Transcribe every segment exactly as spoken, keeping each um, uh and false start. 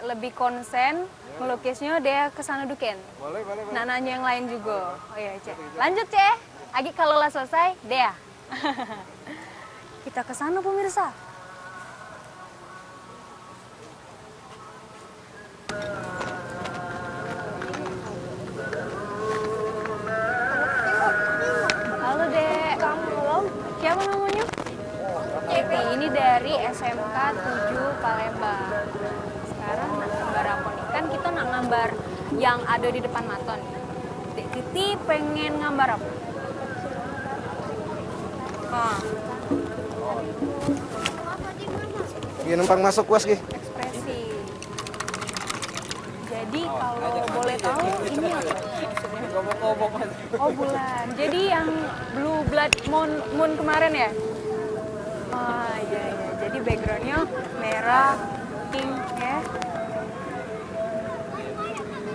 Lebih konsen melukisnya, dia ke sana duken. Boleh, boleh, boleh. Nak nanya yang lain juga. Oh iya, Cek. Lanjut, Cek. Agi kalau lah selesai, dia. Kita ke sana, pemirsa. Halo, Dek. Siapa namanya? Eti, ini dari S M K tujuh Palembang. Sekarang nak gambar apa nih? Kan kita nak gambar yang ada di depan mata nih. Dek Titi pengen gambar apa? Ah. Iya, numpang masuk, Bos, ki. Ekspresi. Jadi kalau boleh tahu ini apa maksudnya? Oh, bulan. Jadi yang blue blood moon, moon kemarin ya? Oh iya, iya. Jadi backgroundnya merah, pink ya.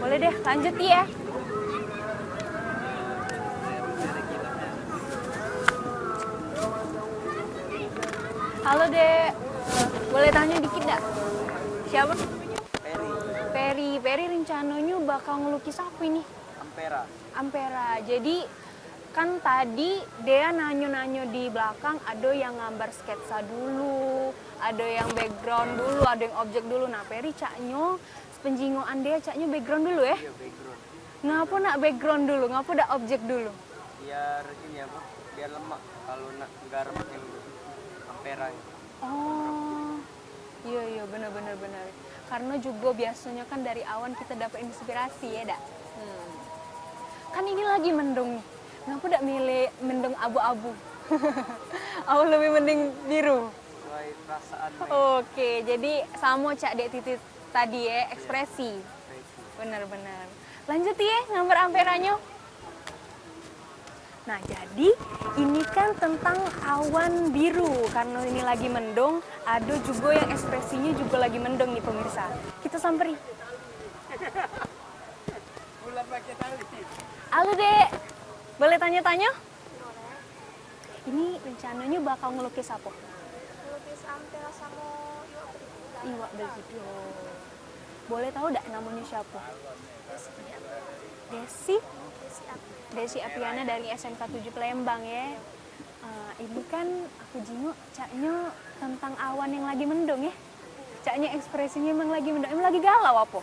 Boleh deh, lanjut ya. Halo, Dek. Boleh tanya dikit dak? Siapa namanya? Peri. Peri, Peri rencananya bakal ngelukis apa ini? Ampera. Ampera. Jadi kan tadi dia nanyo-nanyo di belakang, ada yang ngambar sketsa dulu, ada yang background dulu, ada yang objek dulu. Nah, Peri caknyo, penjingoan dia caknyo background dulu ya? Iya, background. Ngapo nak background dulu? Ngapo dak objek dulu? Biar ini apa? Biar lemak kalau nak garap yang ampera. Oh, iya, iya, bener, bener, bener. Karena juga biasanya kan dari awan kita dapat inspirasi, ya dak? Hmm. Kan ini lagi mendung nih. Kenapa dak milih mendung abu-abu? Aku lebih mending biru. Sesuai perasaan, Mai. Oke, jadi sama cak Dek Titi tadi ya, ekspresi. Ekspresi. Bener, bener. Lanjut ya, ngambar amperanyo. Nah, jadi ini kan tentang awan biru. Karena ini lagi mendung, ada juga yang ekspresinya juga lagi mendung nih, pemirsa. Kita samperi. Halo, Dek. Boleh tanya-tanya? Ini rencananya bakal ngelukis apa? Ngelukis ampela sama iwak begitu. Iwak begitu. Boleh tahu dak namanya siapa? Desi Apriana. Desi? Desi Apriana. Desi Apriana dari S M K tujuh Palembang ya. Eh, ini kan aku jingok caknya tentang awan yang lagi mendung ya. Caknya ekspresinya emang lagi mendung, emang lagi galau apa?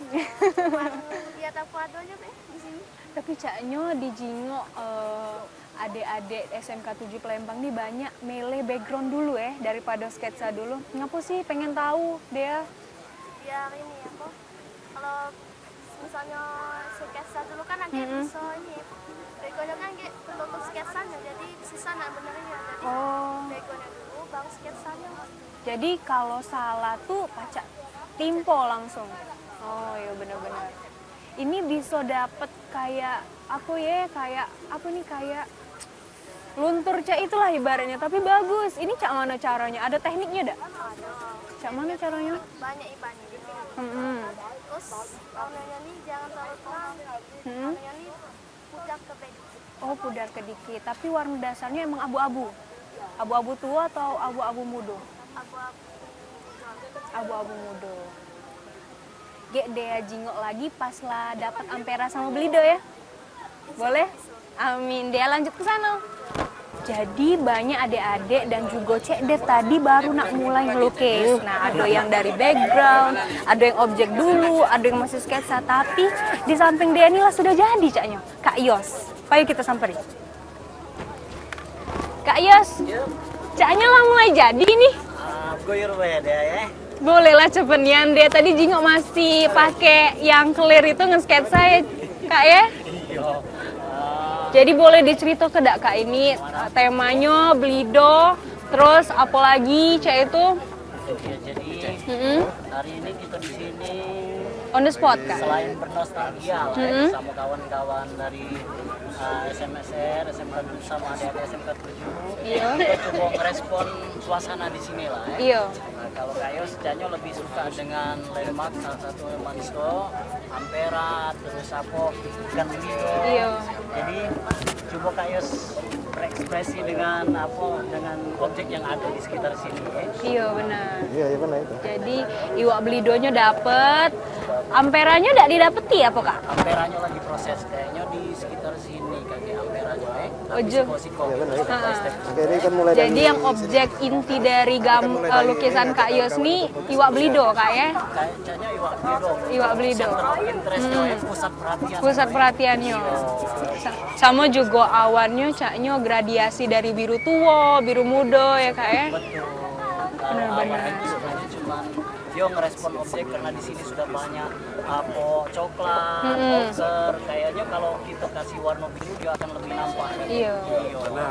Enggak, cuman lihat apa adanya deh di sini. Tapi caknya dijingok eh, adik-adik S M K tujuh Palembang nih banyak milih background dulu eh daripada sketsa dulu. Ngapa sih pengen tahu dia? Biar ini apa? Kalau misalnya sketsa dulu kan agak Mm-mm. bisa ini. Backgroundnya kan agak tertutup sketsanya, jadi susah nak benernya. Jadi Oh. backgroundnya dulu, baru sketsanya. Jadi kalau salah tuh pacak timpo langsung. Oh iya bener-bener. Ini bisa dapet kayak apa ya, kayak apa nih, kayak luntur cak itulah ibaratnya, tapi bagus. Ini cak mana caranya? Ada tekniknya dak? Ada. Cak mana caranya? Banyak ibaratnya gitu. Mm-mm. Terus warnanya nih jangan terlalu terang. Mm-mm. Warnanya nih pudar ke bed. Oh, pudar ke dikit. Tapi warna dasarnya emang abu-abu. Abu-abu tua atau abu-abu muda? Abu-abu muda. Abu-abu muda. Gek dia jingok lagi pas lah dapat ampera sama belido ya. Boleh? Amin. Dia lanjut ke sana. Jadi banyak adik-adik dan juga Cek Dev tadi baru nak mulai ngelukis. Nah, ada yang dari background, ada yang objek dulu, ada yang masih sketsa. Tapi di samping dia inilah sudah jadi caknya. Kak Yos, payo kita samperin. Kak Yos, caknya lah mulai jadi nih. Ah, goyor bae dia ya. Boleh lah cepet nian, dia tadi jingok masih pakai yang clear itu ngesketsa ya, Kak ya? Iya. Ah. Jadi boleh dicerita ke dak Kak ini eh, temanya belido, terus apalagi cak itu? Iya, jadi Mm-mm. hari ini kita di sini On the spot, Kak? Selain bernostalgia lah ya, Mm-mm. sama kawan-kawan dari uh, S M S R, S M K tujuh sama adik-adik S M K tujuh. Iya. Kita coba ngerespon suasana di sini lah ya. Iya. Nah, kalau Kak Yos, Cak Nyo lebih suka dengan lemak, salah satu lemak disco, ampera, terus apa, ikan belido. Iya. Jadi, coba Kak Yos berekspresi dengan apa, dengan objek yang ada di sekitar sini, ya. Iya, benar. Iya, iya, benar itu. Jadi, iwak belidonyo dapet, amperanyo dak didapeti apa, Kak? Amperanyo lagi proses, kayaknya di sekitar sini, kaki amperanyo, eh. Tapi ojo. Siko-siko. Iya, benar itu. Step by step. Oke, ini kan mulai. Jadi, dari yang sini. Objek inti dari gam-, mulai eh, dari lukisan ini, Kak Yos nih, iwak belido, Kak, ya? Kayaknya iwak belido. Iwak belido. Center of interest, ya, pusat perhatian. Pusat perhatiannya. Sa-, Samo jugo awannyo caknyo gradiasi dari biru tuo, biru mudo, ya, Kak, ya? Betul. Bener, bener. Kalau awan itu sebenarnya cuman dia ngerespon objek karena di sini sudah banyak apa, coklat, mm-mm, boxer. Kayaknya kalau kita kasih warna biru, dia akan lebih nampak. Iya. Iya.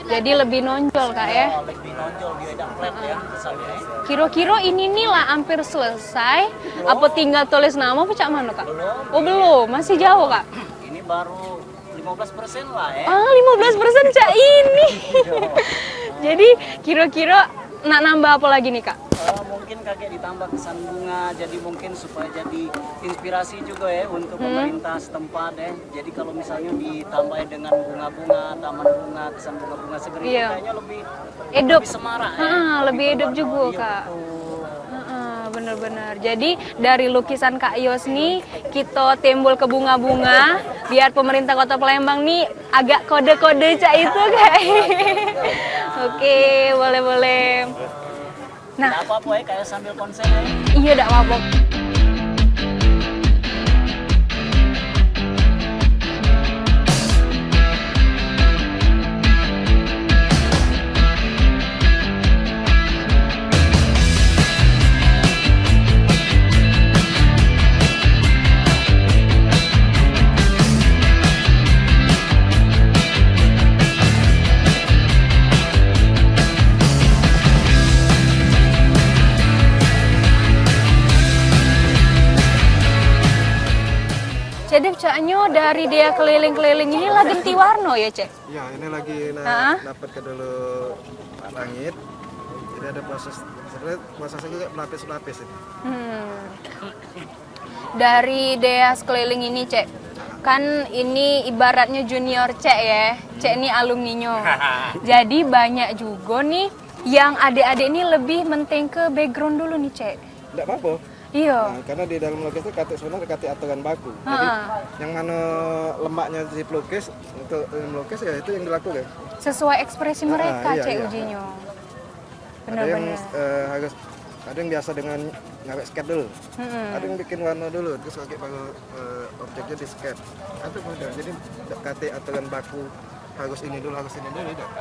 Jadi lebih nonjol, Kak, ya? Iya, lebih nonjol, dia tidak flat, ya, kesannya. Kiro-kiro ini nih lah hampir selesai. Belum. Apa tinggal tulis nama apa cak mano, Kak? Belum. Oh, belum. Masih jauh, Kak? Ini baru lima belas persen lah, ya. Ah, lima belas persen cak ini. Iya. Jadi, kiro-kiro nak nambah apa lagi nih, Kak? Eh, mungkin kakek ditambah kesan bunga, jadi mungkin supaya jadi inspirasi juga, ya, untuk, hmm, pemerintah setempat, ya. Jadi, kalau misalnya ditambah dengan bunga-bunga, taman bunga, kesan bunga-bunga seger itu, iya, kayaknya lebih, hidup, lebih semarak, ya. Heeh, lebih hidup juga, berwarna, iya, Kak. Betul. Heeh, bener-bener. Jadi, dari lukisan Kak Yos nih, kita timbul ke bunga-bunga, biar pemerintah Kota Palembang nih agak kode-kode cak itu, Kak. Oke, boleh-boleh. Nah. Dak apa-apa, ya, kayak sambil konser, ya. Iya, dak apa-apa. Cek Dev, caknyo dari dia keliling-keliling ini lah genti warno ya, Cek? Ya, ini lagi na-, dapet ke dulu langit. Jadi ada proses, sebenarnya prosesnya juga berlapis-lapis ini. Hmm. Dari dia sekeliling ini, Cek, kan ini ibaratnya junior Cek ya, Cek ini alumninyo. Jadi banyak juga nih yang adik-adik ini lebih menting ke background dulu nih, Cek. Ndak apa-apa. Iya. Nah, karena di dalam lukis itu katik sebenarnya katik aturan baku. Jadi, heeh, yang mana lemaknya si pelukis untuk melukis, ya itu yang dilakukan. Sesuai ekspresi mereka, iya, Cek, iya, ujinyo. Bener, ada yang, bener, eh, harus, ada yang biasa dengan ngawet sketch dulu. Mm-mm. Ada yang bikin warna dulu, terus lagi baru, eh, objeknya di sketch. Itu mudah. Jadi, katik aturan baku harus ini dulu, harus ini dulu, tidak.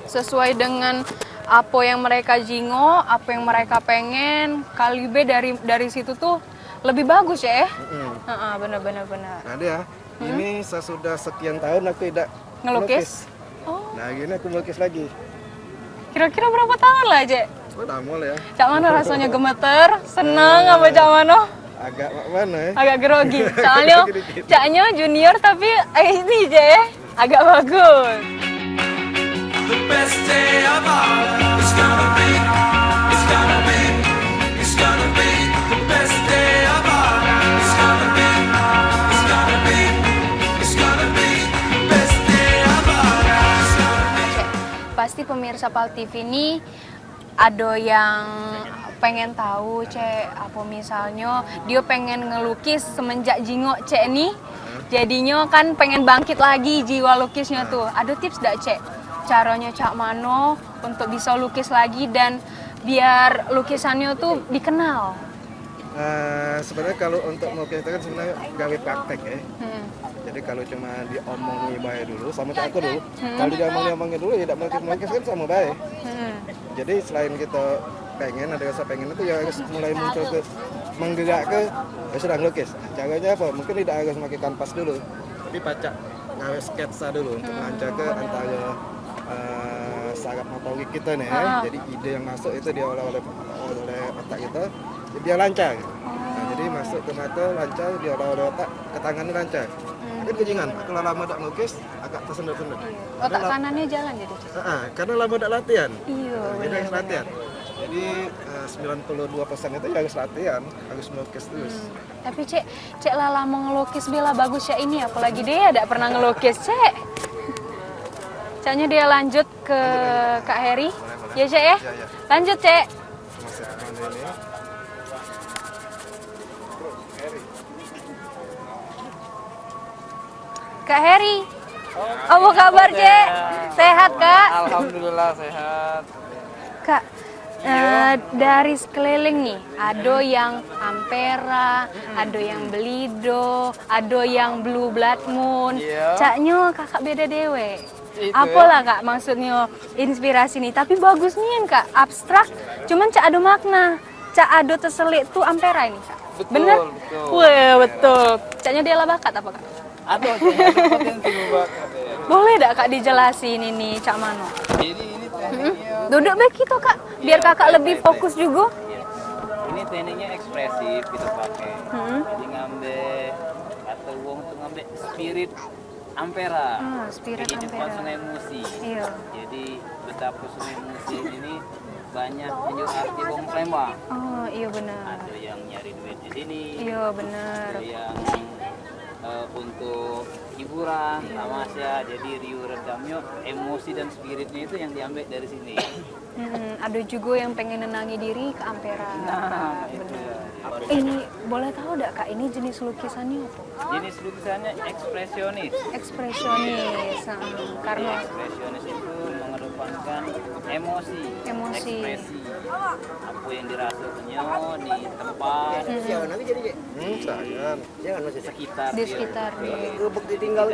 Sesuai dengan apa yang mereka jingo, apa yang mereka pengen, kali be dari, dari situ tuh lebih bagus ya, eh? Mm-mm. Heeh, bener, bener, bener. Nah, dia, hmm? Ini sesudah sekian tahun aku tidak ngelukis. Ngelukis. Oh. Nah, gini aku melukis lagi. Kira-kira berapa tahun lah, Cek? Oh, lama lah ya. Cak mano rasanya, gemeter, seneng, eh, apa cak mano? Agak mak mano ya? Agak grogi. Soalnya dikit-dikit. Caknya junior tapi, eh, ini, Cek, ya. Agak bagus. The best day of our lives. It's gonna be, it's gonna be, it's gonna be the best day of our lives. It's gonna be, it's gonna be, it's gonna be the best day of our lives. Cek, pasti pemirsa Pal T V ini ado yang pengen tahu, Cek, apa misalnyo dio pengen ngelukis semenjak jingok Cek ni, jadinyo kan pengen bangkit lagi jiwa lukisnyo tuh. Ado tips dak, Cek? Caronyo cak mano untuk bisa lukis lagi dan biar lukisannyo tuh dikenal? Eh, sebenarnya kalau untuk melukis itu kan sebenarnya gawe praktek ya. Hmm. Jadi kalau cuma diomongi bae dulu, sama cak aku dulu. Hmm. Kalau diomongi-omongi dulu ya dak melukis-melukis kan sama bae. Hmm. Jadi selain kita pengen, ada rasa pengen itu ya harus mulai muncul ke, menggerak ke, ya sudah ngelukis. Caranya apa? Mungkin tidak harus pakai kanvas dulu. Tapi pacak gawe sketsa dulu untuk, hmm, lancar ke antara, eh, saraf motorik kita nih ya. Ah. Jadi ide yang masuk itu diolah oleh, oleh otak kita, dia lancar. Nah, jadi masuk ke mata lancar, diolah oleh otak, ke tangan ni lancar. Hmm. Kan kejingan, aku lah lama dak melukis, agak tersendat-sendat. Iya. Otak kanannya jalan jadi, Cek? Heeh, karena lama dak latihan. Iya, jadi benar, harus latihan. Jadi, eh, sembilan puluh dua persen itu ya harus latihan, harus melukis terus. Hmm. Tapi, Cek, Cek lah lamo ngelukis be lah bagus cak ini, apalagi dia dak pernah ngelukis, Cek. Caknyo dia lanjut ke Kak Heri. Ya, Cek, ya? Lanjut, Cek. Kak Heri. Apa kabar, Cek? Sehat, Kak? Alhamdulillah, sehat. Kak, eh, dari sekeliling nih, ado yang Ampera, ado yang Belido, ado yang Blue Blood Moon. Iya. Caknyo kakak beda dewek. Itu, ya. Apolah, Kak, maksudnyo inspirasi nih? Tapi bagus nian, Kak, abstrak, cuman cak ado makna, cak ado teselik tu Ampera ini, Kak. Betul, bener? Betul. Weh, betul. Caknyo dia lah bakat apa, Kak? Ado, ado potensi bakat, ya. Boleh dak, Kak, dijelasin ini cak mano? Jadi ini tekniknya. Duduk baik gitu, Kak, biar kakak lebih fokus juga. Iya. Ini tekniknya ekspresif kita pakai. Jadi ngambil kata wong tuh ngambil spirit Ampera. Ah, spirit Ampera. Kehidupan Sungai Musi. Iya. Jadi betapa Sungai Musi ini banyak nunjuk arti wong Palembang. Oh, iya benar. Ada yang nyari duit di sini. Iya benar. Ada yang eh, untuk hiburan, tamasya. Jadi riuh redamnya, emosi dan spiritnya itu yang diambil dari sini. Hmm, ada juga yang pengen nenangi diri ke Ampera. Nah, itu. Ini boleh tahu dak, Kak, ini jenis lukisannya apa? Jenis lukisannya ekspresionis. Ekspresionis, heeh. Karena ekspresionis itu mengedepankan emosi, emosi, ekspresi. Apa yang dirasanya di tempat. Hmm, sayang. Sekitar di dia. Sekitar dia. Tidak,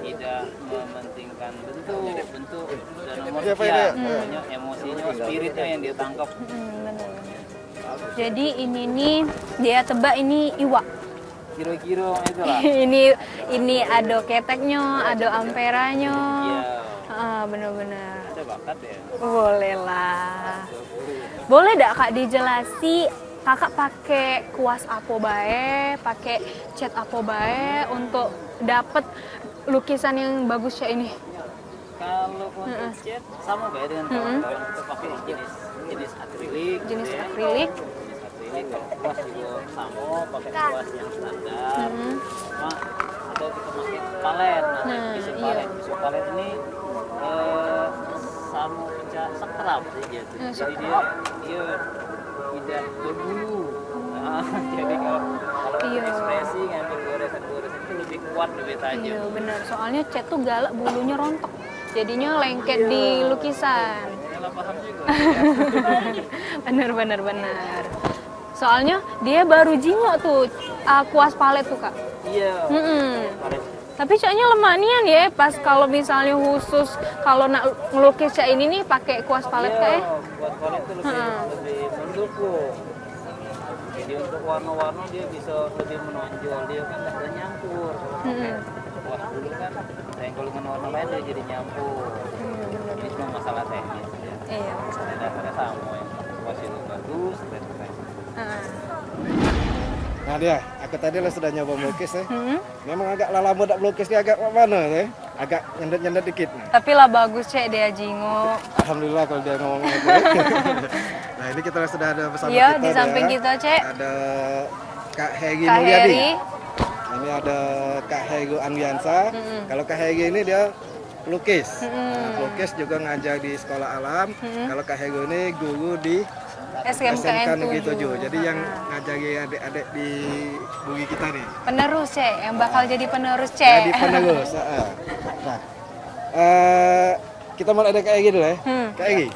tidak mementingkan bentuk, bentuk dan nomor sekian. Pokoknya emosinya, spiritnya yang dia tangkap. Hmm, benar. Jadi ini nih, dia tebak ini iwak. Kira-kira itulah. Ini, ini ada keteknya, ada amperanyo. Iya. Ah, bener-bener. Ada bakat ya. Boleh lah. Boleh dak, Kak, dijelasi, Kakak pakai kuas apo bae, pakai cat apo bae untuk dapet lukisan yang bagus cak ini? Kalau untuk cat, sama bae dengan kawan-kawan, kita pakai jenis, jenis akrilik, jenis akrilik. Jenis akrilik, kalau kuas juga sama, pakai kuas yang standar. Cuma atau kita pakai palet, nah, nah, tisu palet. Tisu palet ini eh, sama pecah sekerap sih dia tuh. Jadi dia, dia tidak berbulu. Nah, jadi kalau, kalau ekspresi ngambil goresan-goresan itu lebih kuat, lebih tajam. Iya, benar. Soalnya cat tuh galak bulunya rontok. Jadinya lengket di lukisan. Salah paham juga. Bener, bener, bener. Soalnya dia baru jingok tuh, ah, kuas palet tuh, Kak. Iya. Mm-mm. Palet. Tapi caknya lemak nian ya, pas kalau misalnya khusus kalau nak ngelukis cak ini nih pakai kuas palet, Kak, ya? Iya, kuas palet tuh lebih, lebih mendukung. Jadi untuk warna-warna dia bisa lebih menonjol, dia kan nggak ada nyampur. Kalau pakai kuas bulu kan, senggol dengan warna lain dia jadi nyampur. Ini cuma masalah teknis ya. Iya, masalah. Dasarnya sama ya. Kuas itu bagus, cat itu bagus. Nah, dia, aku tadi lah sudah nyoba melukis ya. Memang agak lah lama dak melukis ni, agak mak mano tu, eh? Agak nyendet-nyendet dikit ni. Tapi lah bagus, Cek, dia jingok. Alhamdulillah kalau dia ngomong gitu. Nah, ini kita sudah ada bersama kita di samping dia. Kita, Cek. Ada Kak Heri Mulyadi. Ini ada Kak Heri Andiansa. Kalau Kak Heri ini dia pelukis. Nah, pelukis juga ngajar di sekolah alam. Kalau Kak Heri ini guru di S M K Negeri tujuh. Jadi yang ngajari adik-adik di bumi kita ni. Penerus, Cek, yang bakal jadi penerus, Cek. Jadi penerus, heeh. Nah, eh, kita mulai dari Kak Egi dulu ya. Kak Egi.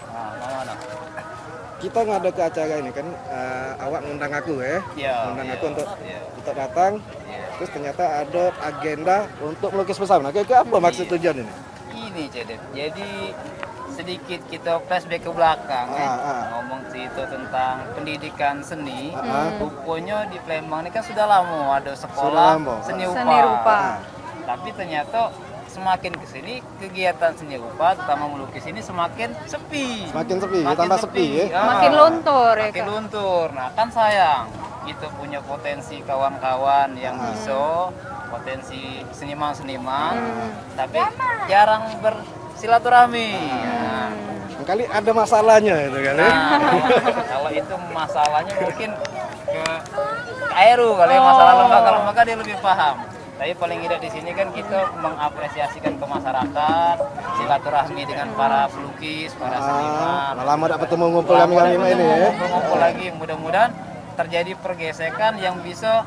Kita ngadakan acara ini kan, eh, awak ngundang aku ya. Ngundang aku untuk, untuk datang. Terus ternyata ada agenda untuk melukis bersama. Nah, kira-kira apa maksud tujuan ini? Ini, Cedep. Jadi, sedikit kita flashback ke belakang, eh. Ngomong cerita tentang pendidikan seni, rupanya di Palembang ni kan sudah lama ada sekolah seni rupa. Tapi ternyata semakin ke sini, kegiatan seni rupa, terutama melukis ini semakin sepi. Semakin sepi, ya, tambah sepi, ya. Makin luntur, ya, Kak? Makin luntur. Nah, kan sayang, kita punya potensi kawan-kawan yang bisa, potensi seniman-seniman, tapi jarang bersilaturahmi. Nah. Kali ada masalahnya itu kan, ya? Nah, kalau itu masalahnya mungkin ke Kak Heru kali ya, masalah lembaga-lembaga dia lebih paham. Tapi paling tidak di sini kan kita mengapresiasikan ke masyarakat, silaturahmi dengan para pelukis, para seniman. Nah, lama dak bertemu ngumpul kami-kami ini ya. Ngumpul lagi, mudah-mudahan terjadi pergesekan yang bisa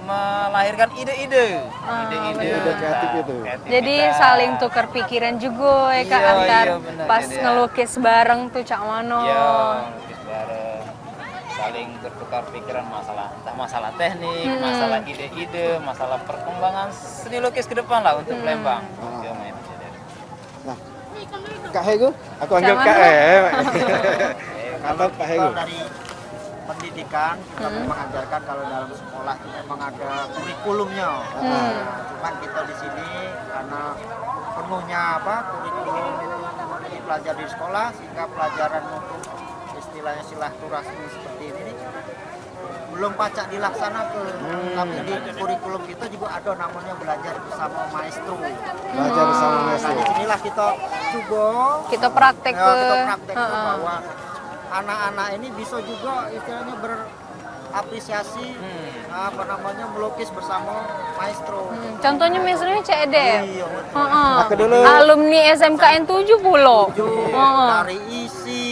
melahirkan ide-ide. Ah, ide-ide benar. Ide kreatif itu. Kreativitas. Jadi saling tukar pikiran juga ya, Kak, iya, antar iya, benar, pas ngelukis bareng tuh cak mano. Iya, ngelukis bareng. Saling bertukar pikiran masalah, entah masalah teknik, masalah ide-ide, masalah perkembangan seni lukis ke depan lah untuk Palembang. Iya, main aja deh. Nah, Kak Heru, aku anggap Kak Heru. Kalau Kak Heru dari pendidikan, kita memang ajarkan kalau dalam sekolah itu memang ada kurikulumnya. Nah, cuman kita di sini karena penuhnya apa, kurikulum itu dipelajari di sekolah, sehingga pelajaran untuk istilahnya silaturahmi seperti ini nih belum pacak dilaksanakan. Tapi di kurikulum kita juga ada namanya belajar bersama maestro. Belajar bersama maestro. Nah, di sinilah kita coba, kita praktek ya, kita praktek bahwa anak-anak ini bisa juga istilahnya berapresiasi, apa namanya, melukis bersama maestro. Hmm, contohnya maestronya Cek Edep. Iya, betul. Heeh. Aku dulu alumni S M K N tujuh pulo. Tujuh, heeh, dari isi.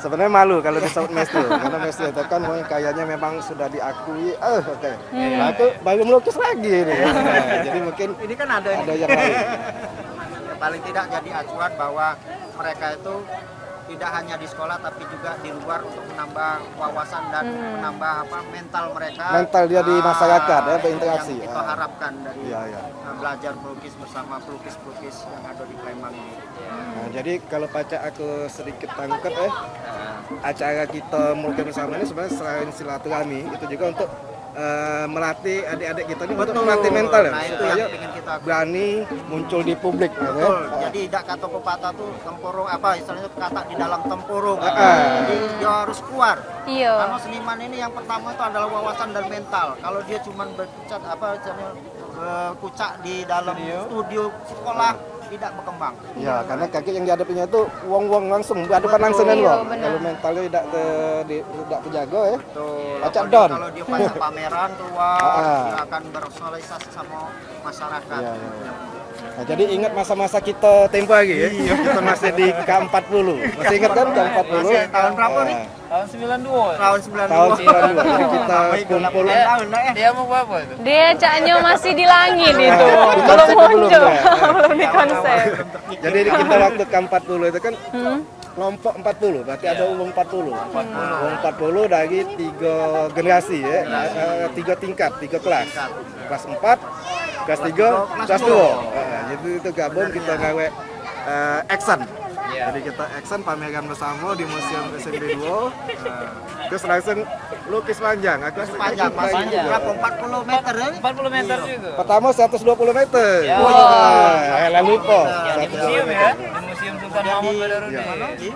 Sebenarnya malu kalau disebut maestro, karena maestro itu kan mungkin kayaknya memang sudah diakui. Eh, oke. Nah, itu baru melukis lagi ini. Nah, jadi mungkin ini kan ada, ada yang lain. Paling tidak jadi acuan bahwa mereka itu tidak hanya di sekolah tapi juga di luar untuk menambah wawasan dan menambah apa, mental mereka. Mental dia di masyarakat ya, berinteraksi. Yang kita harapkan dari, iya, iya, eh, belajar melukis bersama pelukis-pelukis yang ada di Palembang ini. Nah, jadi kalau pacak aku sedikit tangkep eh, acara kita melukis bersama ini sebenarnya selain silaturahmi, itu juga untuk eh, melatih adik-adik kita ini untuk melatih mental ya, nah, itu supaya yang pengen kita berani muncul di publik, ya. Betul. Jadi idak kata pepatah tuh tempurung apa istilahnya tuh katak di dalam tempurung. Heeh. Jadi dia harus keluar. Iya. Karena seniman ini yang pertama itu adalah wawasan dan mental. Kalau dia cuman berkucat apa istilahnya berkucak di dalam studio sekolah, tidak berkembang. Ya, karena kaget yang dihadapinya itu wong-wong langsung, berhadapan langsung dengan wong. Betul, iya, benar. Kalau mentalnya tidak te, di, tidak terjaga ya. Betul. Pacak down. Kalau dia pacak pameran keluar, dia akan bersosialisasi sama masyarakat. Iya, iya, iya. Nah, jadi ingat masa-masa kita tempo hari ya. Iya. Kita masih di K empat puluh. Masih ingat kan K empat puluh? Masih tahun berapa nih? Nah. Tahun sembilan dua. Tahun sembilan dua. Tahun sembilan dua. Jadi kita kumpul. Dia, dia mau apa itu? Dia caknya masih di langit itu. Belum muncul. Belum di konsep. Jadi kita waktu K empat puluh itu kan kelompok empat puluh, berarti ada wong empat puluh. Wong empat puluh dari tiga generasi ya. Eh, tiga tingkat, tiga kelas. Kelas empat, kelas tiga, kelas dua. Heeh, jadi itu gabung kita ngawek eh, action. Iya. Jadi kita action pameran bersama di museum S M B dua. Terus langsung lukis panjang. Aku lukis panjang, masanya berapa? Empat puluh meter ya? Empat puluh meter juga. Pertama seratus dua puluh meter. Ya. Wah, eh, lalu po. Di museum ya? Di Museum Sultan Mahmud Badarudin. Iya.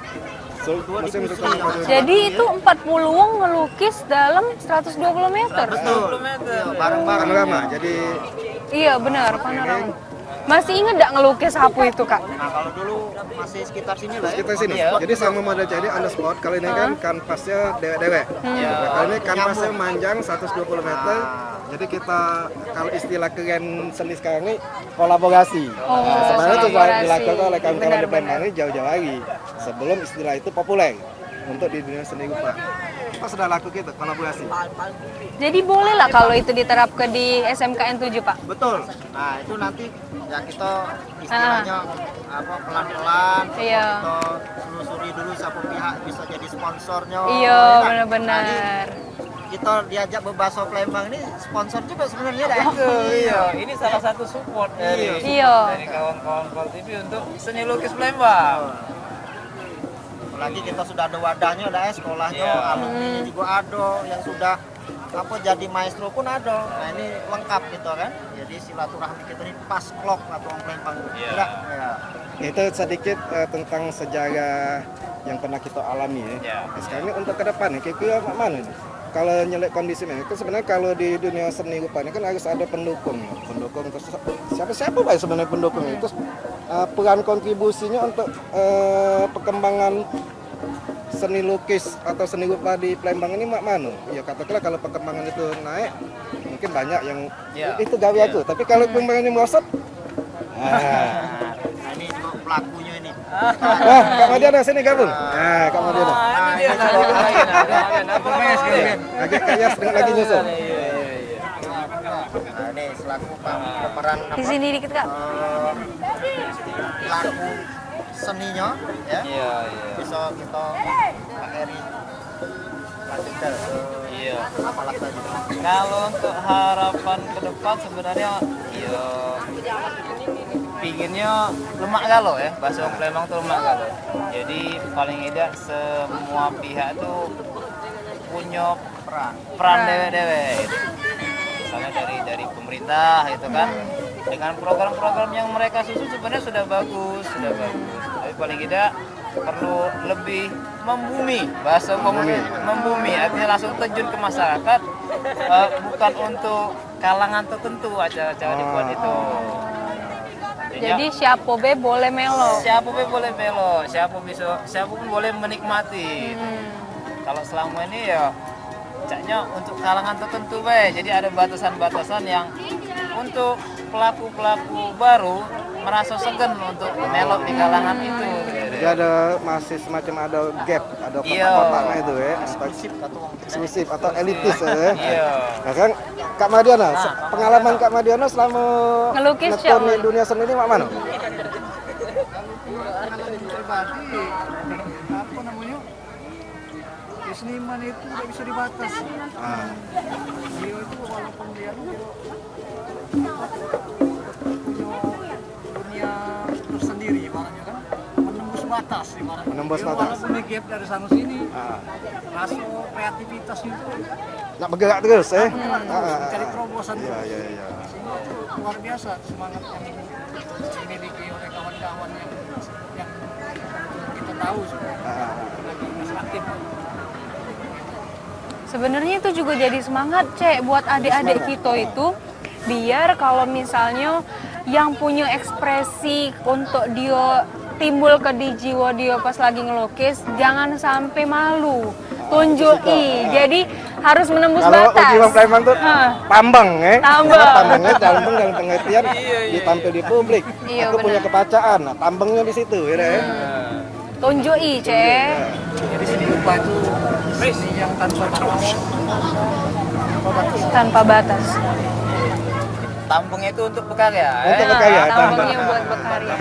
So, museum Sultan Mahmud Badarudin. Jadi itu empat puluh wong ngelukis dalam seratus dua puluh meter. Betul. Seratus dua puluh meter. Iya, bareng-bareng. Panorama. Jadi iya, benar, panorama. Masih inget dak ngelukis apa itu, Kak? Nah, kalau dulu masih sekitar sini lah ya. Sekitar sini. Iya. Jadi sama model jadi on the spot. Kalau ini kan kanvasnya dewek-dewek. Nah, kalau ini kanvasnya manjang seratus dua puluh meter. Jadi kita kalau istilah keren seni sekarang ini kolaborasi. Oh, nah, sebenarnya itu kolaborasi dilakukan oleh kawan-kawan di Palembang ini jauh-jauh hari. Sebelum istilah itu populer untuk di dunia seni rupa. Kita sudah laku gitu, kolaborasi. Jadi boleh lah kalau itu diterapkan di S M K N tujuh, Pak? Betul. Nah, itu nanti ya kita istilahnya apa, pelan-pelan, coba kita telusuri dulu siapa pihak bisa jadi sponsornya. Iya, ya kan? Benar-benar. Nah, ini kita diajak bebaso Palembang ini sponsor juga sebenarnya dah. Betul, iya. Ini salah satu support dari, iya, dari kawan-kawan Kol T V untuk seni lukis Palembang. Apalagi kita sudah ada wadahnya dah, eh, sekolahnya, alumni juga ada yang sudah apa jadi maestro pun ada. Nah, ini lengkap gitu kan. Jadi silaturahmi kita ini pas klop atau orang Palembang. Iya. Enggak? Ya. Itu sedikit eh, tentang sejarah yang pernah kita alami ya. Ya. Sekarang ini untuk ke depan ya, kira-kira mak mana nih? Kalau nyelek kondisi ini, kan sebenarnya kalau di dunia seni rupa ini kan harus ada pendukung, pendukung terus siapa-siapa baik sebenarnya pendukung itu eh, peran kontribusinya untuk eh, perkembangan seni lukis atau seni rupa di Palembang ini mak mana? Ya katakanlah kalau perkembangan itu naik, Mungkin banyak yang, "Itu gawe aku." Tapi kalau pemainnya merosot, nah. Nah, ini juga pelakunya ini. Nah, Kak Madiana sini gabung. Nah, Kak Madiana. Nah, ini dia. Lagi Kak Yas dengan lagi nyusul. Nah, ini selaku pem-, pemeran apa? Di sini dikit, Kak. Eh, pelaku seninya, ya. Iya, iya. Bisa kita Pak Eri lanjutkan. Iya. Apa lagi tadi? Kalau untuk harapan ke depan sebenarnya, iya, pinginnya lemak galo ya, bahasa Palembang tuh lemak galo. Jadi paling tidak semua pihak tuh punya peran, peran dewek-dewek. Misalnya dari, dari pemerintah gitu kan. Dengan program-program yang mereka susun sebenarnya sudah bagus, sudah bagus. Tapi paling tidak perlu lebih membumi, bahasa umumnya membumi, artinya langsung terjun ke masyarakat, eh, bukan untuk kalangan tertentu acara-acara dibuat itu. Artinya, jadi siapa be boleh melo. Siapa be boleh melo, siapa bisa, siapa pun boleh menikmati. Kalau selama ini ya caknya untuk kalangan tertentu be. Jadi ada batasan-batasan yang untuk pelaku-pelaku baru merasa segan untuk melok di kalangan itu. Jadi ada masih semacam ada gap, ada kotak-kotaknya itu ya. Eksklusif atau elitis ya. Iya. Nah, kan Kak Madiana, se-, pengalaman Kak Madiana selama ngelukis nekuni dunia seni ini mak mano? Pengalaman pribadi, apa namanya? Ya, seniman itu tidak bisa dibatas. Ah. Beliau itu walaupun dia, dia punya dunia tersendiri, ibaratnya kan, menembus batas, ibaratnya. Menembus batas. Walaupun dia gap dari sana sini, ah, rasa kreativitasnya itu nak bergerak terus, eh? Hmm. Ah, ah, ah, mencari terobosan. Iya, iya, iya. Sehingga itu luar biasa semangat yang dimiliki oleh kawan-kawan yang, yang kita tahu semua. Ah, ah, ah. Lagi aktif. Sebenarnya itu juga jadi semangat, Cek, buat adik-adik kita itu. Biar kalau misalnya yang punya ekspresi untuk dia timbul ke di jiwa dia pas lagi ngelukis, jangan sampai malu. Tunjuki. Jadi harus menembus batas. Kalau uji Palembang tuh tambeng, eh. Tambeng. Tambengnya tambeng dalam pengertian ditampil di publik. Iya, aku punya kepacaan. Nah, tambengnya di situ, ya, deh. Tunjuki, Cek. Jadi seni rupa itu seni yang tanpa batas. Tanpa batas. Tambeng itu untuk berkarya, eh? Untuk berkarya, tambeng. Tambengnya buat berkarya.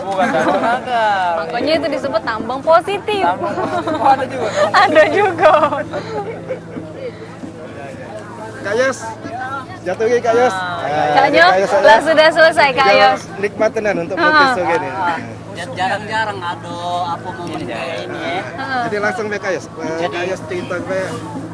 Bukan tambeng gagal. Makanya itu disebut tambeng positif. Tambeng positif. Oh, ada juga. Ada juga. Kak Yos, jatuh lagi Kak Yos. Ah, Kak Yos, lah sudah selesai, Kak Yos. Nikmat tenan untuk melukis sore ini. Jarang-jarang ada apa momen kayak ini, ya. Jadi langsung be Kak Yos. Eh, Kak Yos cerita be,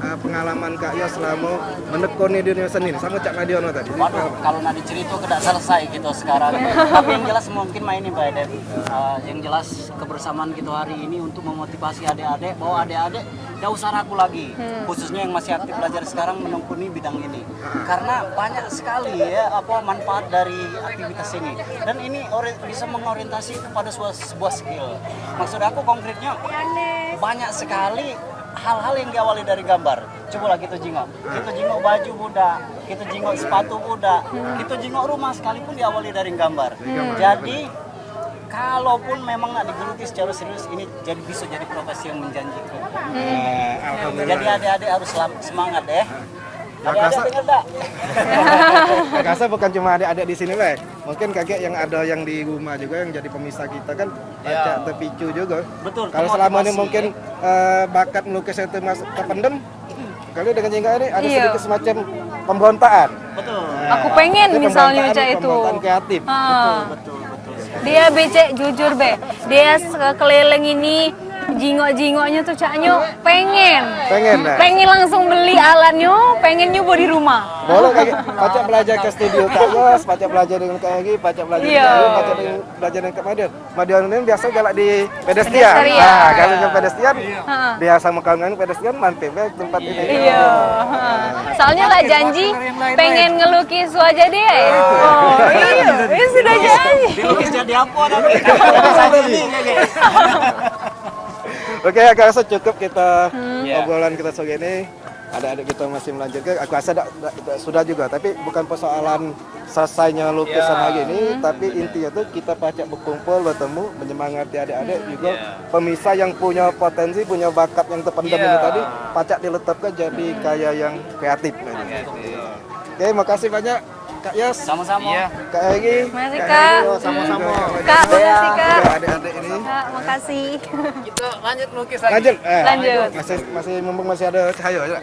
eh, pengalaman Kak Yos selama menekuni dunia seni sama cak Madiana tadi. Waduh, kalau nak dicerita ke dak selesai kita sekarang. Tapi yang jelas mungkin main ini, Mbak Dep. Eh, yang jelas kebersamaan kita hari ini untuk memotivasi adik-adik, bahwa adik-adik dak usah ragu lagi. Khususnya yang masih aktif belajar sekarang menekuni bidang ini. Karena banyak sekali ya apa manfaat dari aktivitas ini. Dan ini ori-, bisa mengorientasi kepada sebuah, sebuah skill. Maksud aku konkretnya banyak sekali hal-hal yang diawali dari gambar. Cobalah kita jingok. Kita jingok baju budak, kita jingok sepatu budak, kita jingok rumah sekalipun diawali dari gambar. Jadi kalaupun memang nak digeluti secara serius, ini jadi, bisa jadi profesi yang menjanjikan. Eh, alhamdulillah. Jadi adik-adik harus selam-, semangat, eh. Adik-adik dengar tak? Rasa bukan cuma adik-adik di sini be. Mungkin kagek yang ada yang di rumah juga yang jadi pemirsa kita kan, ya, pacak terpicu juga. Betul. Kalau selama ini mungkin, eh, bakat melukis itu mas terpendem, kali dengan jingok ini ada sedikit semacam pemberontakan. Betul. Nah, aku pengen misalnya cak itu. Pemberontakan kreatif. Betul, betul, betul. Dia be, Cek, jujur be. Dia sekeliling ini jingok-jingoknya tuh caknya pengen. Pengen, nah. Pengen langsung beli alatnya, pengen nyoba di rumah. Boleh kagek, pacak belajar ke studio Kak Yos, pacak belajar dengan Kak Egi, pacak belajar dengan Kak Egi, pacak dengan, belajar dengan Kak Madiana. Madiana ini biasa galak di pedestrian. Pedestrian. Nah, kalau yang pedestrian, dia sama kawan-kawan pedestrian mampir ke tempat ini. Iya. Soalnya lah janji pengen ngelukis wajah dia. Oh, iya. Dia sudah janji. Dilukis jadi apa tapi? Oke, aku rasa cukup kita obrolan kita sore ini. Adik-adik kita masih melanjutkan, aku rasa dak, dak, dak sudah juga, tapi bukan persoalan selesainya lukisan hari ini, tapi intinya tuh kita pacak berkumpul, bertemu, menyemangati adik-adik juga. Pemisah yang punya potensi, punya bakat yang terpendam ini tadi, pacak diletapkan jadi karya yang kreatif. Oke, makasih banyak Kak Yos. Sama-sama. Iya. Kak Egi. Makasih, Kak Kak. Egi, sama-sama. Kak, makasih, Kak. Juga adik-adik ini. Kak, makasih. Kita lanjut melukis lagi. Lanjut. Eh, Lanjut. Masih, masih mumpung masih ada cahaya ya.